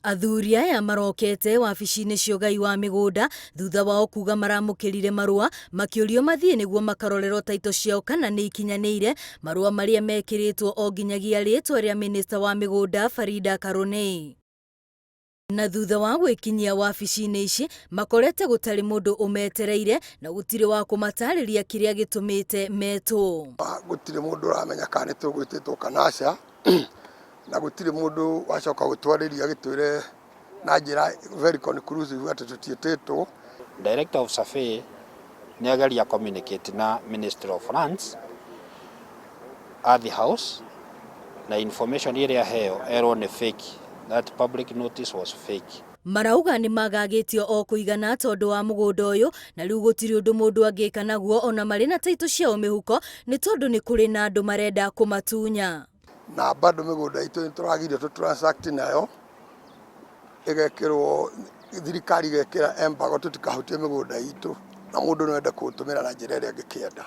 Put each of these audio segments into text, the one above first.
Athuri aya marokete wabici-inĩ cia ũgai wa mĩgũnda thutha wao kuga maramũkĩrire marũa makĩũrio mathiĩ nĩguo makarorerwo taito ciao kana nĩ ikinyanĩire, marũa marĩa mekĩrĩtwo o nginyagia rĩtwa rĩa mĩnĩsta wa mĩgũnda Farida Karũnĩ. Na thutha wa gwĩkinyia wabici-inĩ ici makorete gũtarĩ mũndũ ũmetereire na gũtirĩ wa kũmatarĩria kĩrĩa gĩtũmĩte metwo. Gũtirĩ mũndũ ũramenya kana nĩ tũgwĩtĩtwo kana aca, na gũtirĩ mũndũ wacoka gũtwarĩria agĩtwĩre na njĩra very conclusive atĩ tũtiĩtĩtwo. Director of Survey nĩ ageria communicate na Ministry of Lands at the house na information ĩrĩa aheo erwo nĩ fake, that public notice was fake. Marauga nĩ magagĩtio o kũigana tondũ wa mũgũnda ũyũ na rĩu gũtirĩ ũndũ mũndũ angĩka naguo ona marĩ na taitũ ciao mĩhuko nĩ tondũ nĩ kũrĩ na andũ marenda kũmatunya. Na bado mĩgũnda itũ nĩ tũragirio tũ transact nayo, ĩgekĩrwo thirikari ĩgekĩra embargo tũtikahutie mĩgũnda itũ, na mũndũ no ende kũũtũmĩra na njĩra ĩrĩa angĩkĩenda.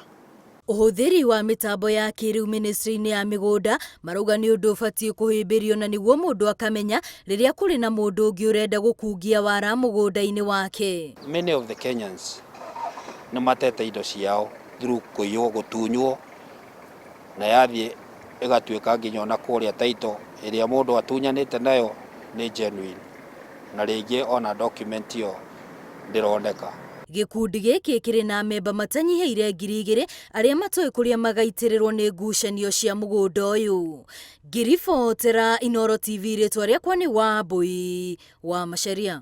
Ũhũthĩri wa mĩtambo ya kĩrĩu ministry-inĩ ya mĩgũnda marauga nĩ ũndũ ũbatiĩ kũhĩmbĩrio na nĩguo mũndũ akamenya rĩrĩa kũrĩ na mũndũ ũngĩ ũrenda gũkungia wara mũgũnda-inĩ wake. Many of the Kenyans nĩ matete indo ciao through kũiywo, gũtunywo, na yathiĩ ĩgatuĩka nginya ona kũrĩa title ĩrĩa mũndũ atunyanĩte nayo nĩ genuine, na rĩngĩ ona document ĩyo ndĩroneka. Gĩkundi gĩkĩ kĩrĩ na amemba matanyihĩire 2000 arĩa matoĩ kũrĩa magaitĩrĩrwo nĩ ngucanio cia mũgũnda ũyũ. Ngĩribotera Inooro TV, rĩtwa rĩakwa nĩ Wambui wa Macharia.